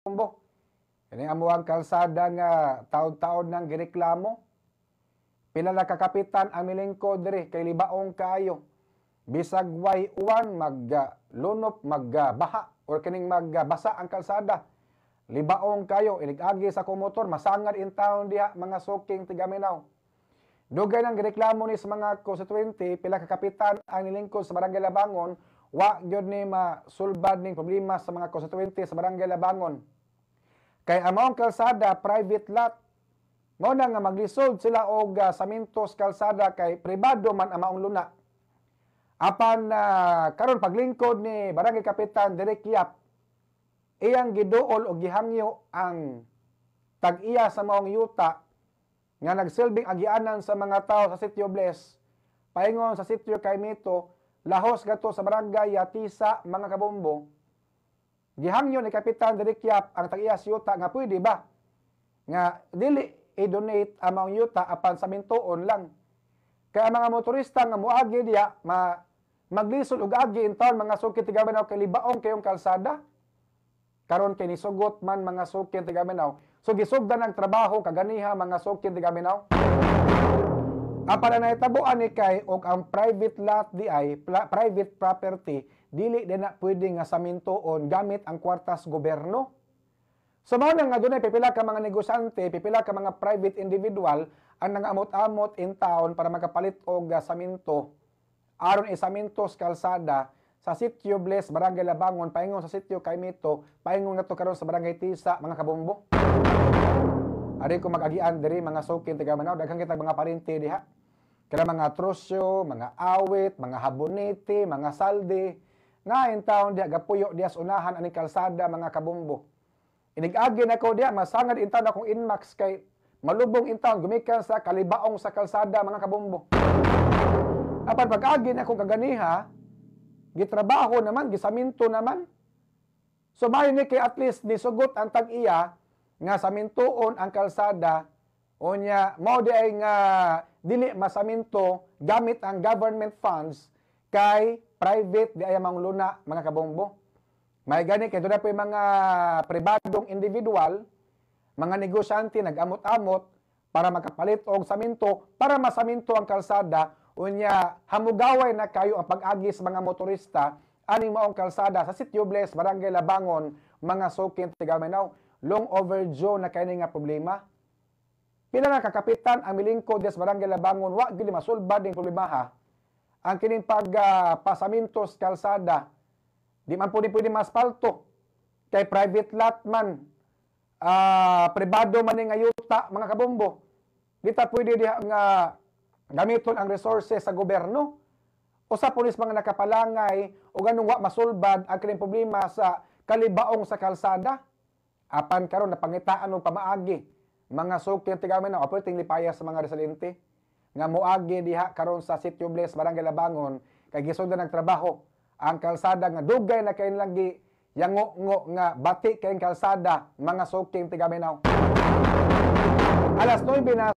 Kabombo. Kani amo ang kalsada nga taon-taon nang gireklamo. Pila na kakapitan ang milingkod diri kay libaong kaayo. Bisag way uwan, maglunop, magbaha or kining magbasa ang kalsada. Libaong kayo, inig-agi sa motor, masangad in town diha, mga suking tigaminaw. Dugay nang gireklamo ni sa mga constituente, pila ka kapitan ang nilingkod sa Barangay Labangon, wa gyud ni masulbad ning problema sa mga constituente sa Barangay Labangon. Kay ang maong kalsada private lot. Mao na nga maglisod sila og samintos kalsada kay pribado man ang maong luna. Apan karon paglingkod ni Barangay Kapitan Derek Yap, iyang giduol og gihangyo ang tag-iya sa maong yuta nga nagsilbing agianan sa mga tao sa Sitio Bless paingon sa Sitio Kaimito, lahos gato sa Barangay Yatisa, mga kabombo. Gihangyo ni Kapitan Derek Yap ang tag-iya sa yuta nga pwede ba nga dili i-donate ang maong yuta apan samintoon lang. Kaya ang mga motorista nga moagi diya ma maglisod og agi in town, mga suki tigaminaw, kay libaong kayong kalsada. Karon kay nisugot man, mga suki tigaminaw. So gisugdan ang trabaho kaganiha, mga suki tigaminaw. Apan ang nahitabuan ni kay og ang private lot di ay private property, dili din na pwede nga samintoon gamit ang kwartas gobyerno. So mao na nga dunay pipila ka mga negosyante, pipila ka mga private individual ang nangamot-amot in town para makapalit og saminto aron isaminto sa kalsada sa Sitio Bless, Barangay Labangon, paingon sa Sitio Kaimito, paingon ngadto karon sa Barangay Tisa, mga kabombo. Ari ko mag-agian diri, mga sukin taga Manaw, daghan kita mga parente diha. Kaya mga trosyo, mga awit, mga habonete, mga salde, nga in town diha gapuyo diha sa unahan aning kalsada, mga kabombo. Inig-agi na ko diha, masangad in town akong Inmax kay malubong in town gumikan sa kalibaong sa kalsada, mga kabombo. Apan pag-agi na akong kaganiha, gitrabaho naman, gisaminto naman. So maayo ni kay at least nisugot ang tag-iya nga samintoon ang kalsada, unya mao di ay nga dili masaminto gamit ang government funds kay private di ay ang luna, mga kabombo. May gani kay doon po yung mga pribadong individual, mga negosyante nag-amot-amot para makapalit og saminto para masaminto ang kalsada, unya hamugaway na kayo ang pag-agi sa mga motorista aning maong kalsada sa Sitio Bless, Barangay Labangon, mga sukin tigaminaw. Long overdue na kay nga problema. Pila nga kakapitan ang milingkod des Barangay Labangon, wa gyud masulbad ning problema ha. Ang kining pag pasamintos kalsada, di man pwede pwede maspalto kay private lot man, pribado man ni nga yuta, mga kabombo. Di ta pwede diha nga gamiton ang resources sa gobyerno. Usa pulis mga nakapalangay o ganung wa masulbad ang kining problema sa kalibaong sa kalsada. Apan karon napangitaan og pamaagi, mga suki tigamin, aperting lipaya sa mga residente nga moagi diha karon sa Sitio Bless, Barangay Labangon, kay gisugdan nagtrabaho ang kalsada nga dugay na kay nilang gi yango-ngo nga bati kay kalsada, mga suking tigaminaw. Alas 9 na.